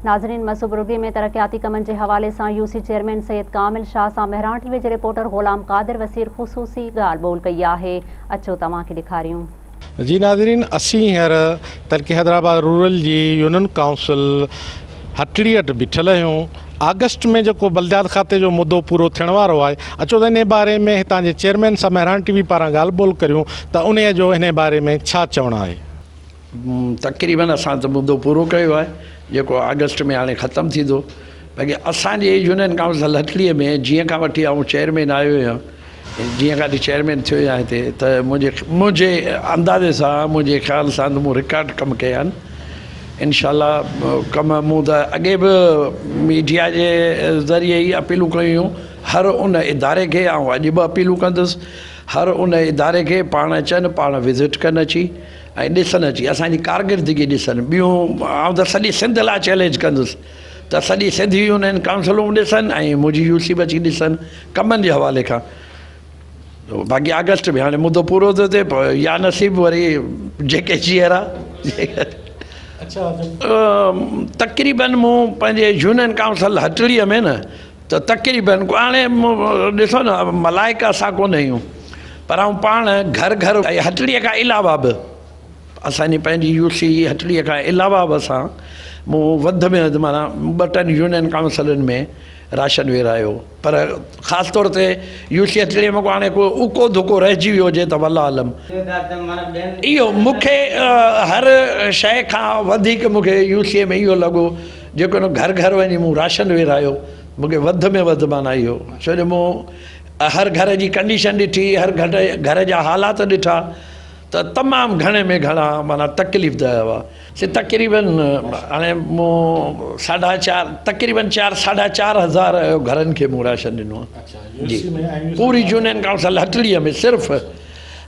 ناظرين مسو برگي ۾ ترقياتي ڪمن جي حوالي سان يو سي چيئرمين سيد ڪامل شاهه سان مهراڻ ٽي وي جي رپورٽر غلام قادر وسير خصوصي ڳالهه ٻولهه ڪئي آهي اچو توهان کي ڏيکاريون. جي ناظرين اسين هينئر تعلقي حيدرآباد رورل جي يونين ڪائونسل هٽڙي وٽ بيٺل آهيون آگسٽ ۾ جيڪو بلديات کاتي جو مدو پورو ٿيڻ وارو آهي اچو ته انهي باري ۾ هتان جي چيئرمين سان مهراڻ ٽي وي پاران ڳالهه ٻولهه ڪريون ته انهي جو انهي باري ۾ ڇا چوڻ آهي. تقريبن اسان ته مدو پورو ڪيو آهي جيڪو آگسٽ ۾ هاڻي ختم ٿيندو باقي اسان جي يونين ڪائونسل هٽڙي ۾ جيئن کان وٺي آئون چيئرمين آيو آهيان جيئن کان وٺي چيئرمين ٿيو آهيان هتي ته منهنجي منهنجي اندازي سان منهنجي خيال سان ته مون رڪارڊ ڪم ڪيا آهن انشاء الله ڪم مون ته اڳي به ميڊيا جي ذريعي ئي اپيلون ڪيون هيون هر ان اداري کي آئون اڄ به اپيلون ڪندس هر ان اداري کي پاڻ اچن پاڻ وزٽ ڪن اچي ۽ ڏسن اچي اسان جي ڪارڪردگي ڏسن ٻيون آئون ته سڄي سنڌ لاء چئلينج ڪندس ته سڄي سنڌ يونين ڪائونسلون به ڏسن ۽ منهنجي يو سي به اچي ڏسن ڪمن جي حوالي کان باقي آگسٽ ۾ هاڻي مدو پورو ٿو ٿئي پوء يا نصيب وري جيڪي جيئرا تقريبن مون پنهنجي يونين ڪائونسل هٽڙي ۾ نه ته تقريبن هاڻي ڏسو نه ملائڪ اسان ڪونه آهيون پر آئون پاڻ گهر گهر ۽ هٽڙي کان علاوه به اسانجي پنهنجي يو سي هٽڙي کان علاوه به اسان مون وڌ ۾ وڌ معنيٰ ٻه ٽن يونين ڪائونسلن ۾ راشن ورهايو پر خاص طور تي يو سي هٽڙي ۾ هاڻي ڪو اڪو ڌڪو رهجي ويو هجي ته والله عالم. اهو مون کي هر شيء کان وڌيڪ مون کي يو سي ۾ اهو لڳو جيڪو نه گهر گهر وڃي مون راشن ورهايو مون کي وڌ ۾ وڌ معنيٰ اهو ڇو جو مون هر گهر جي ڪنڊيشن ڏٺي هر گهر جا حالات ڏٺا ته تمام گهڻي ۾ گهڻا معنيٰ تڪليف ده هئا سي تقريبن هاڻي مون ساڍا چار تقريبن چار ساڍا 4000 گهرن کي مون راشن ڏنو آهي جي پوري يونين ڪائونسل هٽڙيء ۾ صرف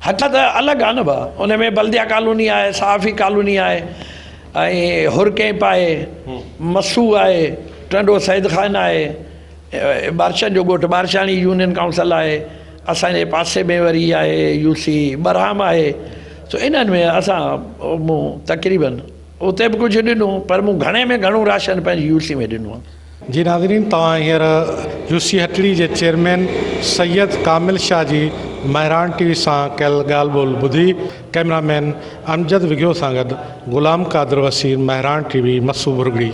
هٽ ته الڳ آهي نه ڀا ان ۾ بلديا ڪالوني آهي صحافي ڪالوني آهي ۽ حر ڪئمپ آهي، مسو آهي، ٽنڊو سيد خان آهي، ٻارشن جو ڳوٺ ٻارشاڻي يونين ڪائونسل آهي، اسان جي پاسي ۾ وري آهي يو سي ٻرهام آهي سو انهن ۾ اسان مون تقريبن اتي به ڪجهه ڏنو پر مون گهڻي ۾ گهڻو راشن پنهنجي يو سي ۾ ڏنو آهي. جي ناظرين توهان هينئر يو سي هٽڙي جي چيئرمين سيد ڪامل شاهه جي مهراڻ ٽي وي سان ڪيل ڳالهه ٻولهه ٻڌي ڪئميرا مين امجد وگهيو سان گڏ غلام قادر وسير مهراڻ ٽي وي مسو ڀرڳڙي.